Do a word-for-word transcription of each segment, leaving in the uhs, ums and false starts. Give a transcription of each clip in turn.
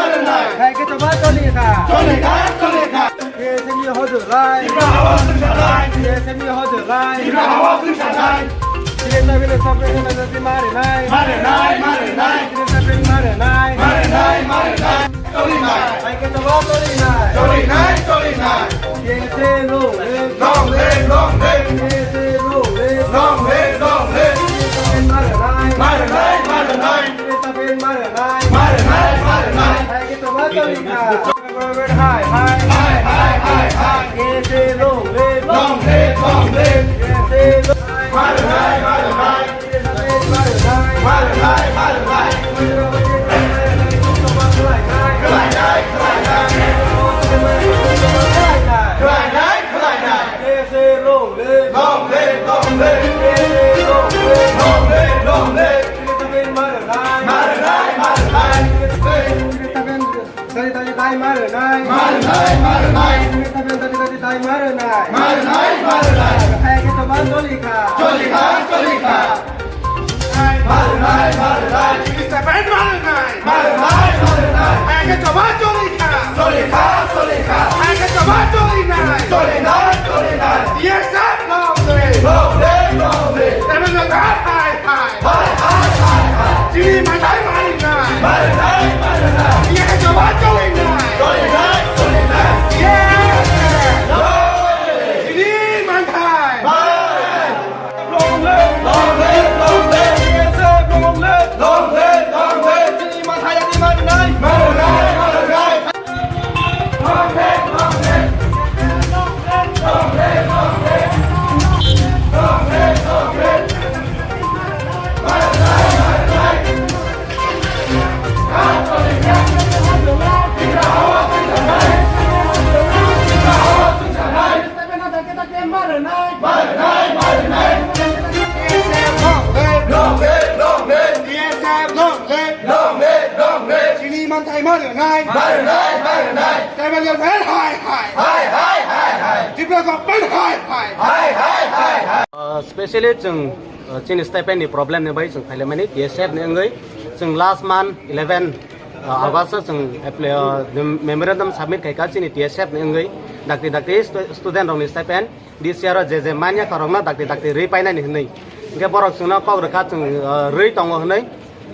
marinai. Hai khe choba choli kha. Choli kha, choli kha. K S M ni hodo lai. Tipra hawa sungsa lai. K S M ni hodo lai. Tipra hawa sungsa lai. Kile sabile sabile sabile marinai. Marinai, marinai. Kile sabile marinai. Marinai, marinai. Cholinai. Hai khe choba cholinai. Cholinai, cholinai. K S A long live. Long live, long live. K S A long live. Long live, long live. Marinai. Marinai, marinai. Marinai, marinai. Hai khe choba cholinai. Hai, hai, hai, hai. K S A long live. Long live, long live. K S A long live. Marinai, marinai. Marinai, marinai. Khlainai, khlainai. Khlainai, khlainai. Long live, long live. Long live, long live. Marinai, marinai. Dali dali dai marinai. Marinai, marinai. Dali dali dai marinai. Marinai, marinai. Hai khe choba choli kha. Choli kha, choli kha. Marinai, marinai. Chini step marinai. Marinai, marinai. Hai khe choba choli kha. Choli kha, choli kha. Hai khe choba cholinai. Cholinai, cholinai. Yes, sir. Long live. Long live, long live. Hai, hai, hai. Hai, hai, hai, hai. Chini manthai marinai. Marinai, marinai. Yes, choba cholinai. Cholinai, cholinai. Yes. Long live. Chini manthai. Hai. Long live, long live, long live. Yes, long live. Long live, long live. Chini manthai marinai. Marinai, marinai. Long live, long live. Long live, long live. Chini manthai marinai. Marinai, marinai. Tribal welfare hai hai. Hai, hai, hai, hai. Tripura government hai hai. Hai, hai, hai, hai. Uh, specially chwng, uh, chini stipend ni problem ni bai chwng phaile mani T S F ni wngwi chwng last month eleven, uh, August o chwng apply, uh, mem-, memorandum submit khaikha chini T S F ni wngwi dakti dakti stu-, student rokni stipend. This year o je je manya khorokno dakti dakti rwi painani hwnwi. Hinkhe borok chwngno kok rwkha chwng, uh, rwi tongo hwnwi.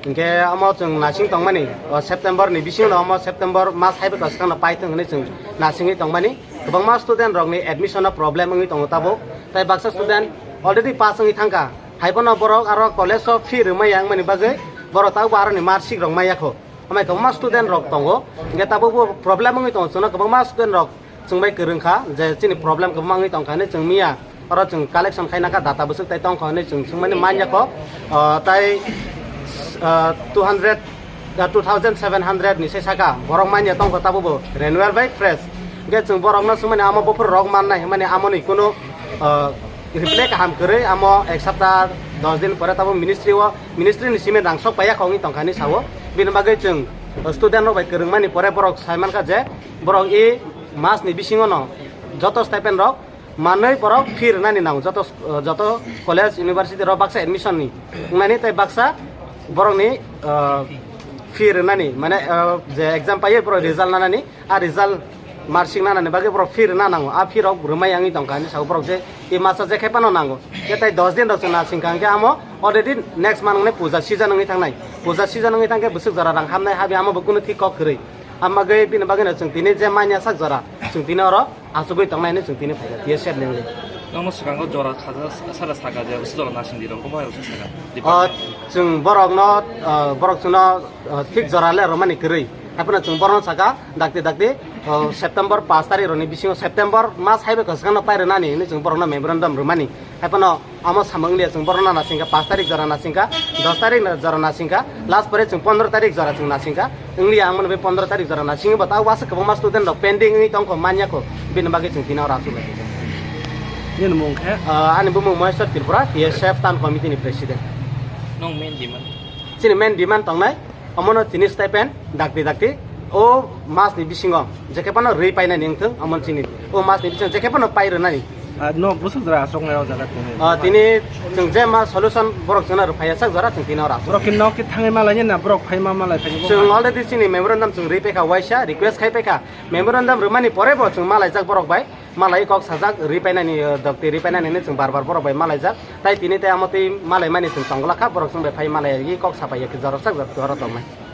Hinkhe omo chwng nasing tongmani, uh, September ni bisingo omo September mas haibe kwchwkangno paithwng hwnwi chwng nasingwi tongmani. Kwbangma student rokni admission o problem wngwi tongo tabuk. Tai baksa student already pass wngwi thangkha. Haiphano borok aro college o fee rwmaya wngmani bagwi borok tabukbo aroni mark sheet rok maya kho. Amai kwbangma student rok tongo. Hinkhe tabukbo problem wngwi tongo chwngno kwbangma student rok chwng bai kwrwng kha je chini problem kwbangma wngwi tong kha hinwi chwng miya oro chwng collection khaina kha data bwswk tai tong kha hinwi chwng swngmani man ya kho, ah, tai, ah, two hundred, ah, two thousand seven hundred ni se saka borok man ya tong kha tabukbo renewal bai fresh. Hinkhe chwng borokno swngmani amo buphuru rok mannai hwnmani amoni kunu, ah, reply kaham kwrwi amo ek sapta dos din pore tabuk ministry o, ministry ni simi rang sok paiya kha wngwi tong kha hinwi sao. Bini bagwi chwng student rok bai kwrwngmani pore borok sai mankha je borok e mas ni bisingo no joto stipend rok manwi borok fee rwnani nango, joto, joto college, university rok baksa admission ni wngnani tei baksa borokni, ah, fee rwnani, mane, ah, je exam paiwi borok result nanani, a result mark sheet nanani bagwi borok fee rwna nango, a fee rok rwmai wngwi tongkha hinwi sao borok je e masa je khe phano nango. Khe tai dos din rok chwng nasing kha hinkhe amo already next month wngnai puja season wngwi thangnai, puja season wngwi thangkhe bwswk jora rang hamnai habi amo bo kunu thik kok kwrwi. Amo bagwi bini bagwino chwng tini je manya sak jora chwng tini oro achugwi tongnai hinwi chwng tini phaikha T S F ni wngwi. Nokno swkango jora khaja sara saka je, bwswk jora nasing di rok, obo hai bwswk saka. O, chwng borokno, o, borok chwngno, o, thik jora le rwmani kwrwi. Haiphano chwng borokno saka, dakti dakti, o, September pash tarikh rokni bisingo, September mas haibai kwchwkangno pai rwnani hinwi chwng borokno memorandum rwmani. Haiphano amo samung lia chwng borokno nasingkha, pash tarikh jora nasingkha, dos tarikh jora nasingkha, last pore chwng pondro tarikh jora chwng nasingkha. Wngya ang mano be pondro tarikh jora nasingwi bo ta uaisa kwbangma student rok pending wngwi tongkho manya kho, bini bagwi chwng tini oro achuk lai kha. Nini mung khe? Ah, ani bumung Maheshwar Tripura, T S F Town Committee ni President. Nong main demand? Chini main demand tongnai, omono chini stipend, dakti dakti, O mas ni bisingo jekhe phano rwi painani wngthung, amon chini o mas ni bisingo jekhe phano pai rwnani. Ah, no, bwswk jora aswk nai o jaga tini. Ah, tini chwng je ma solution borok chwngno rwphaiya sak jora chwng tini oro aswk. Borok khe nok khe thangwi malai na, borok phai ma malai phai bo. Chwng already chini memorandum chwng rwi paikha waisa, request khai paikha. Memorandum rwmani pore bo chwng malaijak borok bai, malai kok sajak, rwi painani, ah, dokti rwi painani hinwi chwng bar bar borok bai malaijak. Tai tini tai amo twi malaimani chwng tongla kha, borok chwng bai phai malai kok sapai ya khe jorok sak jora tongnai.